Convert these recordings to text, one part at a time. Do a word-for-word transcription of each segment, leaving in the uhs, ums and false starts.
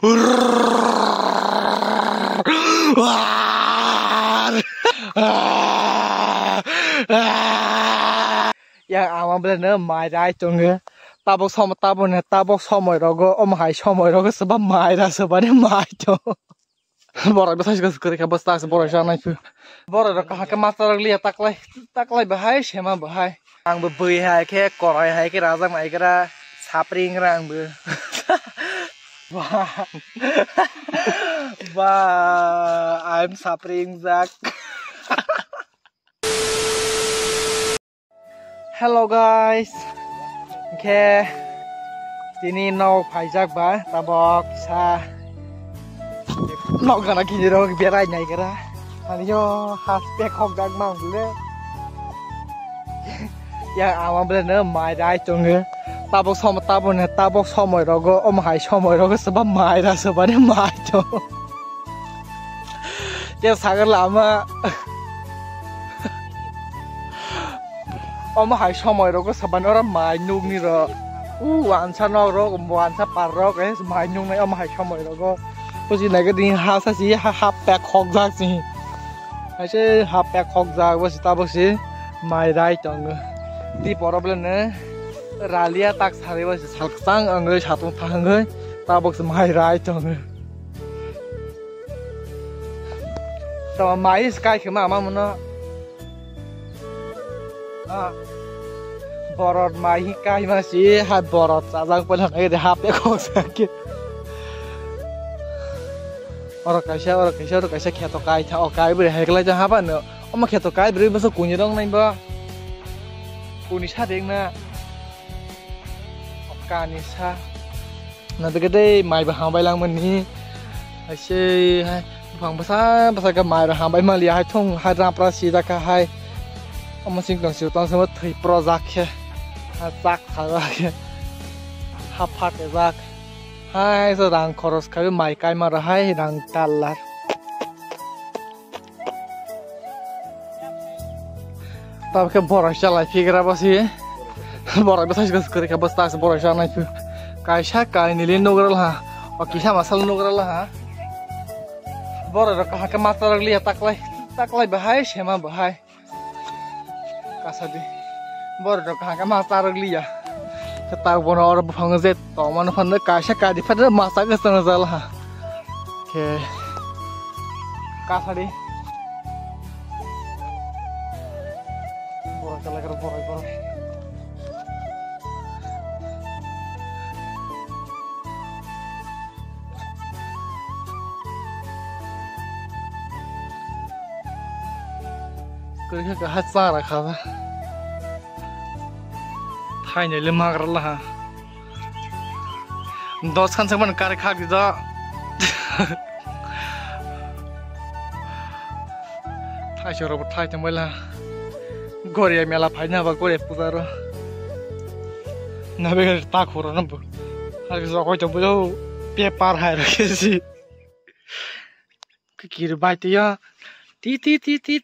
Yang ama bele no mai rai tongo. Tabok som-, tabok ne, tabok somoi rogo, omo hai somoi rogo soba mai ra, soba ni mai to. Borok bwsai se kwrwi kha, bwsa se borok se nai phu. Borok rok kaham khe masa rok liya taklai, taklai bahai, sema bahai. Ang bo bui hai khe, korai hai khe rajak nai gra, sapring gra ang bo. Ba, ba, I'm sapring jak. Hello guys, hingke tini nog phaijak ba tabok sa nog gana kini rok berai nai gra. Ani yo has pek hok jak mang le. Ya ama bele no mai rai tongo. Tabok som-, tabok ne, tabok somoi rogo, omo hai somoi rogo soba mai ra, soba ni mai to. Ke sagar lama. Omo hai somoi rogo sabani oro mai nukni ro. U wansa nok rok, wansa par rok, eh, mai nuknai omo hai somoi rogo. Buji nai gadi ha sa si ha, ha pek hok jak si. Hai se ha pek hok jak bo si tabok si mai rai tongo. Di poro bele ne ralia tak sari bo si sal kwchang wngwi satung thangwi tabok si mai rai tongo. To mai is kai khema ama muno. Ah. Borot mai hi kai ma si ha borot chajak pala nai de ha pe khok sa ke. Oro kaisa, oro kaisa, oro kaisa kheto kai tha, o kai bwrwi hai kwlai jang haba no. Omo kheto kai bwrwi bwswk kuni rok nai bo. Kuni sa dek na. O kani sa. Na dege dei mai bo hambai langmani. Hai se hai buphang bwsa bwsa khe mai rok hambai maliya hai thung hai rapra sijak kha hai. Omo sing tong sio tong se thwi projak khe. Ha chak sajak khe. Ha phat ejak. Hai so rang khoros khawi mai kaima rok hai rang tallar. Tabokhe borok chalai phigra bosi. Borok bwsai se kwrwi kha bwsa se borok chanai phi. Kaisa kainwi le nugra laha. O kisa masal nugra laha. Borok rok kaham khe masa rok liya taklai. Taklai bahai sema bahai. Kasadi. Borok rok kaham khe masa rok liya. Khe tak bono oro buphang je tongmani phano kaisa kadi phano masa kwchwng jalaha. Khe kasadi. Borok chalai khe borok borok. Kwrwi khe kaha chara kha ba. Thainwi le magra laha. Dos khan se man kar khak di do. Thaisok rok bo thai tongbai la. Goria mela phaina ba goria puja ro. Na be ta khoro no bo. Har ki jokoi tongbai do. Paper hai ro kesi. Kikir bai tiya. Ti ti ti ti.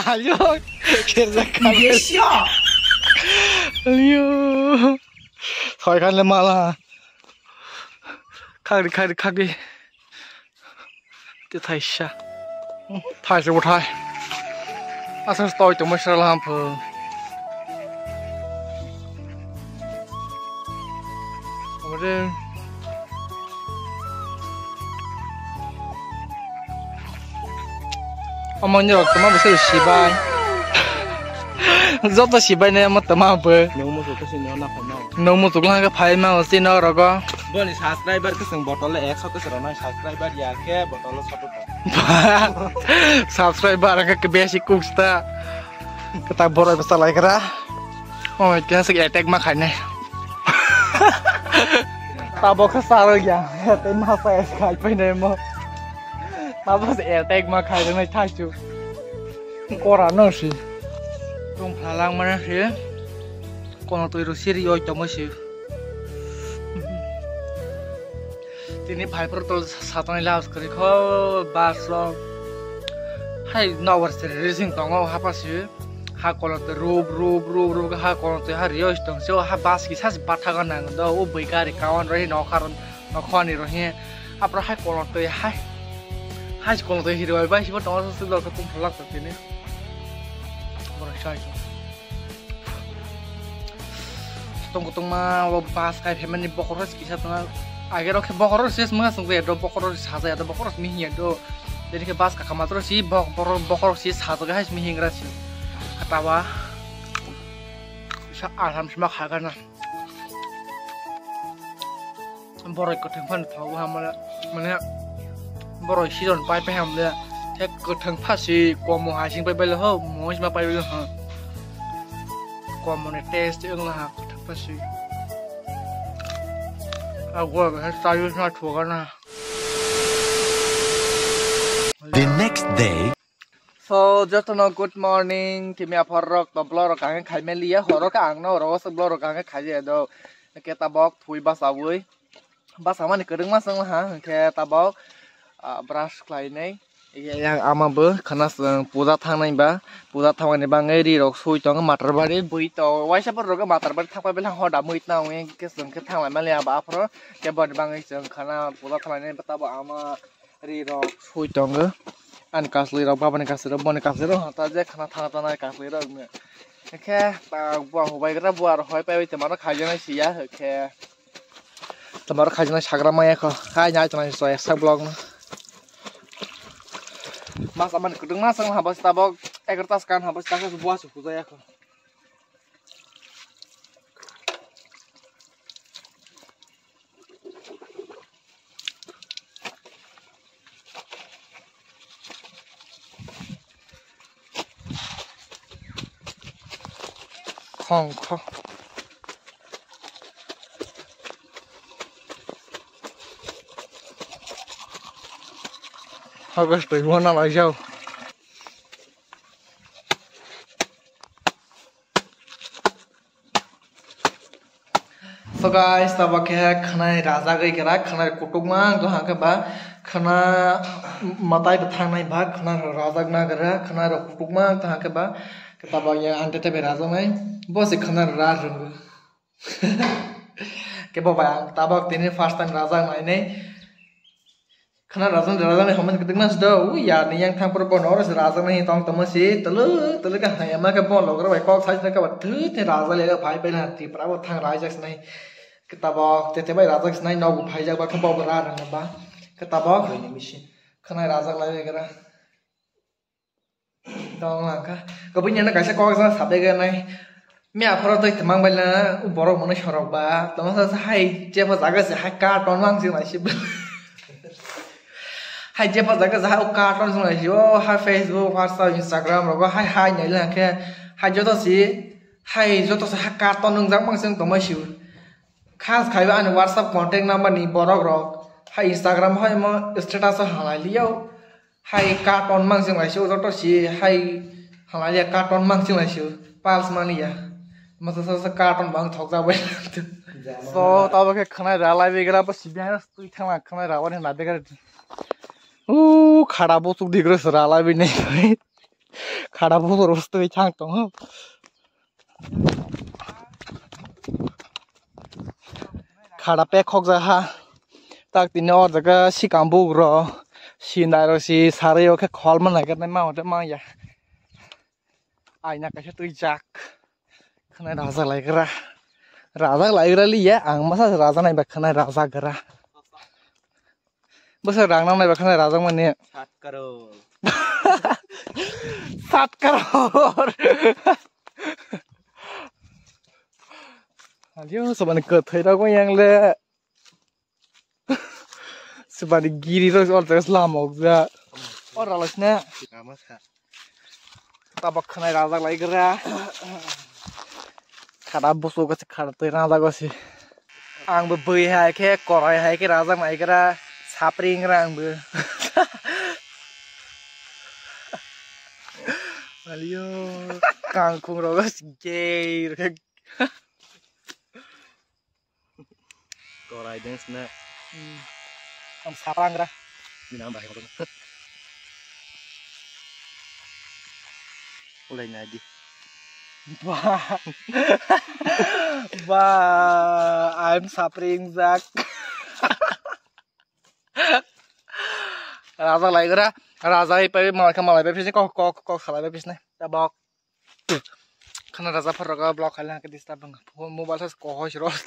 Ayo, kerja kamu. Ayo. Soi kan le mala. Khakdi, khakdi, khakdi. Te thaisa. Thaisa bo thai. Asal stoi to masala ham pho. Amade. Omo ni rok toma bwsai sibai. Joto sibai ne omo toma bo. Nung muchuk kasi no na phai no. Nung muchuk lang khe phai ma o si no rogo. Boni subscriber kwchwng bottle ekso kwchwng rwnai subscriber ya khe bottle soto ta. Subscriber ang khe besi kuk sta. Kata borok bwsa lai kra. Oi kya se attack ma khainai. Tabok khe sarok ya. Tei ma sa es khai pai nai mo. Tabok se attack ma khai nai thaichu. Kora no si. Tung phalang mana si. Kono twi rw siri oi tongmo si. Tini phai phuru to satani last kwrwi kho bus rok. Hai nobar siri rising tongo hapasi. Ha kono twi rup rup rup rup ha kono twi ha rio tong se ha bus kisa si bathago nang do o bui gari kawan roi no karon no khoni roi. Hapra hai kono twi hai. Hai kono twi hiri bai bai sibo tongo se lok tum phalak tini. Borok sai. Tong tongma o bus kai phaimani bokhoro kisa tongma. Agero khe bokhoro ses mwnga song do bokhoro sajaya do bokhoro mihiya do. Deni khe bus kaka matro si bok bokhoro bokhoro si sajak hai mihingra si. Katawa. Sa alam sima khagana. Borok kwthwng phano thago ha mane, mane borok season pai pai hamle thek kwthwng phasi komo hasing pai pai ho mo sima pai pai ho. Komo ne taste wng ha kwthwng phasi. Agwa ha tayo na thuga na. The next day. So, jotono good morning, kimi aphor rok to vlog rok ang khai meliya, horo ka ang no oro so vlog rok ang khai je do. Ke tabok thui basawi. Basamani kwrwngma song ha, ke tabok, ah, brush khlai nai. Iya yang ama bo khana song puja thangnai ba, puja thangmani bangwi ri rok sui tongo matar bari bui to. Waisa por rok matar bari thakpa belang hoda mui tna wi ke song ke thanglai maliya ba aphro ke boni bangwi song khana puja thangmani ba tabo ama ri rok sui tongo. Ani kaslwi rok babani kaslwi rok boni kaslwi rok ta je khana thana thana kaslwi rok no. Khe ta bua hubai gra bua rok hoi pai wi te mano khai jana siya khe. Te maro khai jana sagra maya kho. Hai nai tana so eksa vlog no. Mas aman kudung mas ang habas tabok egarta skan habas ta bua su puja ya kho. Khong kho. August twi mo na lai jau. So guys, tabo khe khwnai rajagwi gra, khwnai kutukma wng tong khe ba khwna mwtai bwthangnai ba khwna rajakna gra, khwnai rok kutukma wng tong khe ba tabo ya ante tebe rajaknai bo se khwna ra rwngo. Kebo bai ang tabok tini first time rajak nainai. Khana rajan rajan ni haman kitik nas do u ya ni yang thang por bono oro rajan ni tong tong si tulu tulu ka hayama ke bon logro bai kok sai ka ba thu te raja le phai bai na Tripura bo thang raja snai. Kitabok te te bai raja snai nogu phai jak ba kho bo ra rang ba. Kitabok khana raja lai gra. Tong langkha. Kobui nana kaisa kok jang sabe ganai. Mi aphoro tei temang bai lana borok mwnwi sorok ba. Tong sa hai jepa jaga se hai carton mang sing lai si. Hai jepa jaga se hai carton sing lai si. O hai Facebook, WhatsApp, Instagram rogo hai hai nai langkhe. Hai joto si hai joto se hai carton nung jak mang sing tongmai si. Khas khaiba ani WhatsApp contact number ni borok rok. Hai Instagram hai mo status halai liyo. Hai carton mang sing lai si joto si hai halai ya carton mang sing lai si pals mani ya. Masa sa sa carton bang thok ja bai. So tabo khe khwnai ra lai begra bo si bihan twi thang la khwnai ra wani na begra. U khada bo tuk digro ra lai bini. Khada bo ro twi thang tong. Khada pek khok ja ha. Tak tini o jaga sikam buk ro. Sinai ro si sarai o khe khol man nai ma hote ma ya. Aina kaisa twi jak. Khwnai rajak lai gra. Rajak lai gra li ya. Ang masa rajak nai ba khwnai rajak gra. Bwswk rang nang naiba khana rajak mani. Sat crore. Sat crore. Aliyo sabani kwthai rok yang le. Sabani giri rok or jaga lamok ja. Or ralak sne. Ama sa. Tabok khwnai rajak lai gra. Khada busu gase khada twi rajak gase. Ang bo bui hai khe korai hai khe rajak nai gra. Sapring ra ang bo. Aliyo kangkhung rogo gei rokhe. Rai dance na. Hmm. Ang saprangra. Bini ang bahai kotor. Ulai na di. Ba. Ba, I'm suffering, Jack. Raja laigra, raja ipai malai kha malai bai phisne kok kok kok salai bai phisne. Tabok. Khana raja phar roga block khaila ke disturb bang. Mobile sa ko hoi ros.